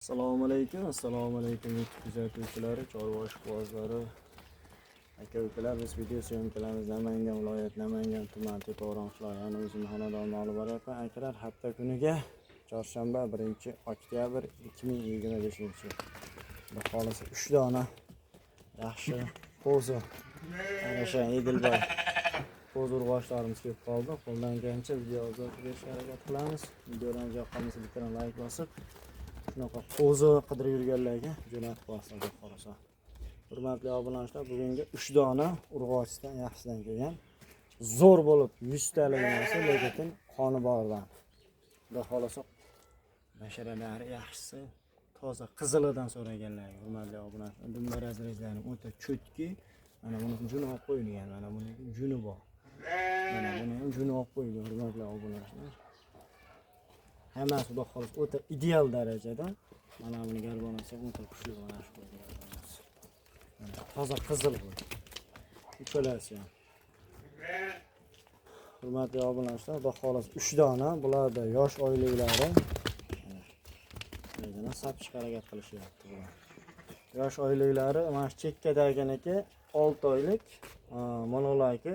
Assalomu alaykum, assalomu alaykum, YouTube kuzatuvchilari, chorva ishqibozlari, aka ukalar. Biz video съёмка larimiz Namangan viloyati, Namangan tuman, Tepao'ron qishlog'i, ya'ni o'zim xonadonimni olib boryapman. Akalar, hafta kuniga chorshanba, 1 oktyabr 2025 yil. Xudo xohlasa, 3 dona yaxshi qo'zi, ana o'sha Edilboy qo'zi urg'ochlarimiz kelib qoldi. Qo'ldan kelgancha video uzatib berishga harakat qilamiz. Videodan yoqqan bo'lsa, bitta like bosib, shunaqa qo'zi qidirib yurganlarga jo'natib qo'yasizlar, xudo xohlasa. Hurmatli obunachilar, bugungi 3 dona urg'ochisidan yaxshisidan kelgan. Zo'r bo'lib 100 talik narsa, lekin qoni bordan. Xudo xohlasa, basharalari yaxshisi, toza qizilidan so'raganlarga, hurmatli obunachilar, dumba разрез lari o'ta чётки. Mana buni juni olib qo'yilgan, mana buni juni bor. Mana buni ham juni olib qo'yilgan, hurmatli obunachilar. Hammasi, xudo xohlasa, o'ta ideal darajada. Mana buni garbonasi ham o'ta kuchli, mana shu qo'yni garbonasi. Mana toza qizil bu. Uchalasi ham. Hurmatli obunachilar, xudo xohlasa, 3 dona bularda yosh oyliklari. Mana sapchib harakat qilishyapti bular. Yosh oyliklari mana shu chekkadaginiki 6 oylik, monolarki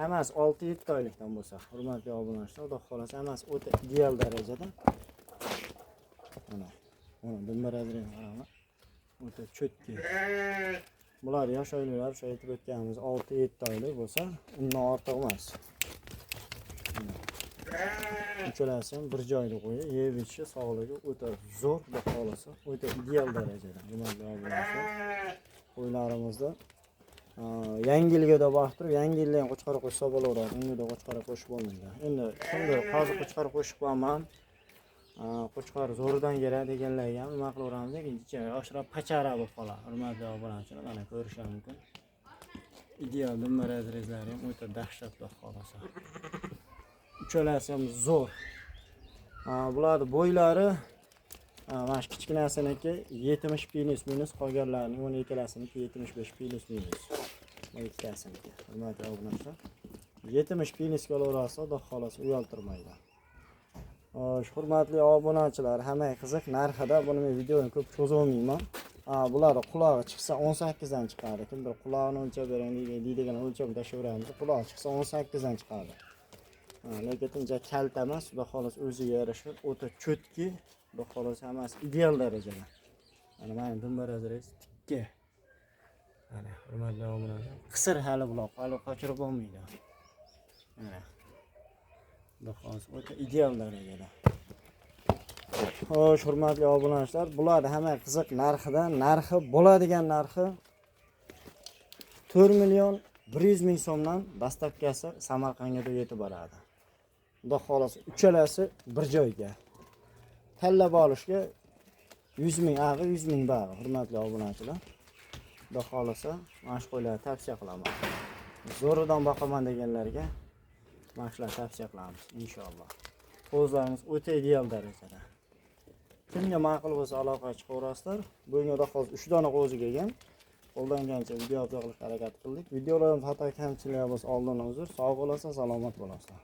hammasi 6-7 oylikdan bo'lsa, hurmatli obunachilar, xudo xohlasa, hammasi o'ta ideal darajada. Mana, mana dumba разрез qaranglar. O'ta чётки. Bular yosh oyliklar, o'sha aytib o'tganimiz 6-7 oylik bo'lsa, undan ortiq emas. Uchalasi ham bir joyda qo'yib, yeb ichishi, sog'ligi o'ta zo'r, xudo xohlasa, o'ta ideal darajada. Hurmatli obunachilar, qo'ylarimizda yangi yilga borib turib, yangi yilda ham qo'chqor qo'shsa bo'laveradi. Unga qo'chqor qo'shib bo'lmaydi. Endi kimdir hozir qo'chqor qo'shib qo'yaman, qo'chqor zo'ridan keladi deganlarga ham nima qilaveramiz, lekin yoshroq pachara bo'lib qoladi. Hurmatli obunachilar, mana ko'rishlar mumkin. Ideal dumba разрез lari ham o'ta dahshat, xudo xohlasa. Uchalasi ham zo'r. Bularni bo'ylari, mana shu kichkinasiniki 70 плюс минус, qolganlarining o'n ikkalasiniki 75 плюс минус. Bu ikkitasiniki. Hurmatli obunachilar. 70 плюс ga olaverasiz, xudo xohlasa, uyaltirmaydi. Xo'sh, hurmatli obunachilar, hammaga qiziq narxida buni men videoni ko'p cho'zolmayman. Bularni qulog'i chiqsa 18 dan chiqadi. Kimdir qulog'ini o'lchab bering deydigan, o'lchab tashlayveramiz. Qulog'i chiqsa 18 dan chiqadi. Lekin uncha kalta emas, xudo xohlasa, o'ziga yarasha o'ta чётки, xudo xohlasa, hammasi ideal darajada. Mana dumba разрез tikka. Mana, hurmatli obunachilar, qisir hali bular, hali qochirib bo'lmaydi. Mana. Xudo xohlasa, o'ta ideal darajada. Xo'sh, hurmatli obunachilar, bularni hamma qiziq narxida, narxi bo'ladigan narxi 4 million 100 ming so'mdan, доставка si Samarqandga yetib boradi. Xudo xohlasa, uchalasi bir joyga. Tanlab olishga 100 ming ag'i, 100 ming bag'i, hurmatli obunachilar. Xudo xohlasa, mana shu qo'ylarni tavsiya qilaman. Zo'ridan boqaman deganlarga mana shularni tavsiya qilamiz inshaalloh. Qo'zlarimiz o'ta ideal darajada. Kimga ma'qul bo'lsa, aloqaga chiqaverasizlar. Bugungi, xudo xohlasa, 3 dona qo'zi kelgan. Qo'ldan kelgancha video qilishga harakat qildik. Videolarim xato kamchiliklar bo'lsa, oldindan uzr. Sog' bo'lasizlar, salomat bo'lasizlar.